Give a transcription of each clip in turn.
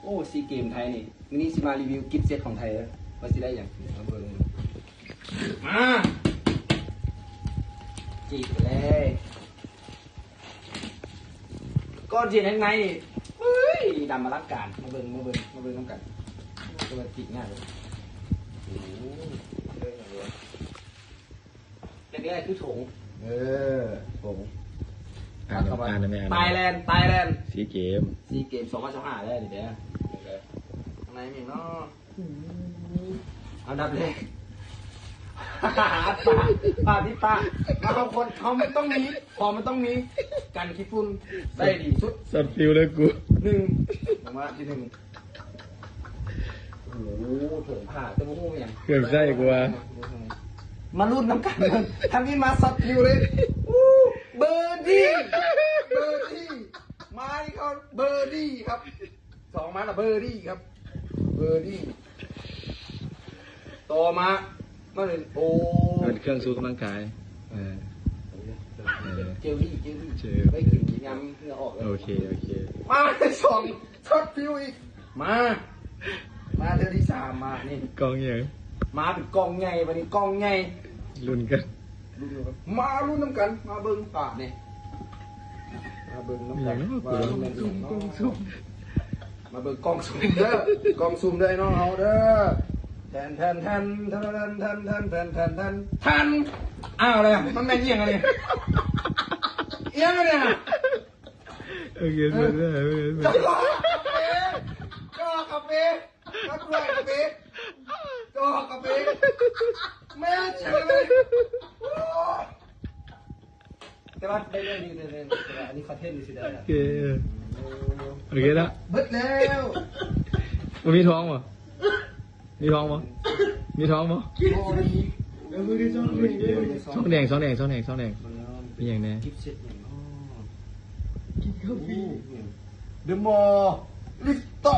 ໂອ້ ຊີເກມໄທນີ້ ມື້ນີ້ຊິມາຣີວິວກິບເຊັດຂອງໄທເດີ ວ່າຊິໄດ້ຫຍັງ ມາເບິ່ງ ມາ ຈີບເລີຍ ກ່ອນຊິເຮັດໃນນີ້ ເອີຍ ດຳອະລັງການ ມາເບິ່ງ ມາເບິ່ງ ມາເບິ່ງນຳກັນ ເບິ່ງວ່າຈີບງ່າຍບໍ່ ໂອ້ ເລື່ອງຫຍັງວະ? ແລກໆຄືຖົງ ເອີ ຖົງ ອ່ານ ອ່ານແມ່ນ ໄຕແລນ ໄຕແລນ ຊີເກມ ຊີເກມສອງພັນຊາວຫ້າແລ້ວນີ້ເດ້ ຂ້າງໃນມີຫຍັງເນາະ ອັນດັບແລກ ປາ ປາ ທີ່ປາ ເຮົາຄົນ ເຮົາມັນຕ້ອງມີ ຂອງມັນຕ້ອງມີ ກັນຂີ້ຝຸ່ນ ໄດ້ດີສຸດ ຊັອດຟິວເລີຍກູ ໜຶ່ງ ມາທີ່ໜຶ່ງ ໂອ້ໂຫ ຖົງຜ້າ ແຕ່ບໍ່ຮູ້ຫຍັງ ເຄື່ອງໃຊ້ກູວ່າ ມາລຸ້ນນຳກັນ ທາງນີ້ມາຊັອດຟິວເລີຍ ອູ້ ເບີດີ້ ເບີດີ້ ມາທີ່ເຂົາເບີດີ້ຄັບ ສອງມາລະເບີດີ້ຄັບ ເບີດີ້ ຕໍ່ມາ ມັນເປັນ ໂອ້ ເປັນເຄື່ອງຊູກຳລັງກາຍ ເອີ ເອີ ເຈວລີ້ ເຈວລີ້ ເຈວລີ້ ໄວ້ກິນຍາມເຫື່ອອອກ ໂອເຄ ໂອເຄ ມາສອງ ຊັອດຟິວອີກ ມາ ມາເທື່ອທີສາມ ມານີ້ ກ່ອງຫຍັງ ມາເປັນກ່ອງໃຫຍ່ ບາດນີ້ກ່ອງໃຫຍ່ ລຸ້ນກັນ ມາລຸ້ນນຳກັນ ມາເບິ່ງປາດນີ້ ມາເບິ່ງນຳກັນ ວ່າມັນແມ່ນອີ່ຫຍັງເນາະ ມາເບິ່ງກ່ອງສຸ່ມເດີ ກ່ອງສຸ່ມເດີ ໄອ້ນ້ອງເຮົາເດີ ແທນ ແທນ ແທນ ແທນ ອ້າວ ແລ້ວ ມັນແມ່ນອີ່ຫຍັງອັນນີ້ ອີ່ຫຍັງອັນນີ້ ໂອເຄ ເອີ ເອີ ເອີ ຈອກກາເຟ ຈອກກາເຟ ຈອກກາເຟ ຈອກກາເຟ ແມ່ນອີ່ຫຍັງອັນນີ້ ໂອ້ ແຕ່ວ່າໄດ້ເລື່ອງຢູ່ ແຕ່ ແຕ່ ແຕ່ວ່າອັນນີ້ຄອນເທັນຊື່ໆ ເດີ ໂອເຄ ໂອເຄລະ ເບິດແລ້ວ ບໍ່ມີທ້ອງບໍ່? ມີທ້ອງບໍ່? ມີທ້ອງບໍ່? ໂອ້ ມີ ຊອງແດງ ຊອງແດງ ຊອງແດງ ຊອງແດງ ມີຫຍັງແດ່? ກິບເຊັດຫຍັງເນາະ? ກິນກາເຟ ເດີມໍລິຟຕໍ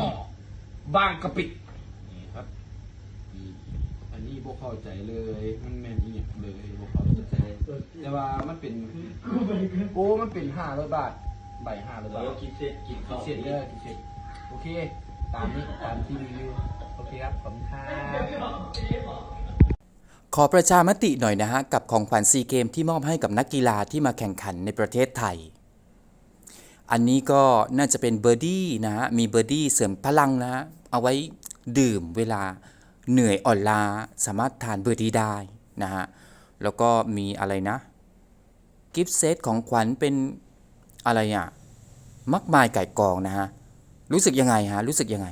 ບາງກະປິ ນີ້ຄັບ ນີ້ ອັນນີ້ບໍ່ເຂົ້າໃຈເລີຍ ມັນແມ່ນອີ່ຫຍັງເລີຍ ບໍ່ເຂົ້າໃຈ ແຕ່ວ່າມັນເປັນ ໂອ້ ມັນເປັນຫ້າຮ້ອຍບາດ ໃບຫ້າຮ້ອຍບາດ ກິບເຊັດ ກິບເຊັດເດີ ກິບເຊັດ ໂອເຄ ຕາມນີ້ ຕາມທີ່ຣີວິວ ໂອເຄຄັບ ຂອບຄຸນຄັບ ຂໍປະຊາມະຕິໜ້ອຍນະຮະ ກັບຂອງຂວັນຊີເກມທີ່ມອບໃຫ້ກັບນັກກິລາທີ່ມາແຂ່ງຂັນໃນປະເທດໄທ ອັນນີ້ກໍໜ້າຈະເປັນເບີດີ້ນະຮະ ມີເບີດີ້ເສີມພະລັງນະຮະ ເອົາໄວ້ດື່ມເວລາເໜື່ອຍອ່ອນລ້າ ສາມາດທານເບີດີ້ໄດ້ນະຮະ ແລ້ວກໍມີອະໄລນະ ກິບເຊັດຂອງຂວັນເປັນອະໄລອະ ມາກມາຍກ່າຍກອງນະຮະ ຮູ້ສຶກຍັງໄງຮະ? ຮູ້ສຶກຍັງໄງ?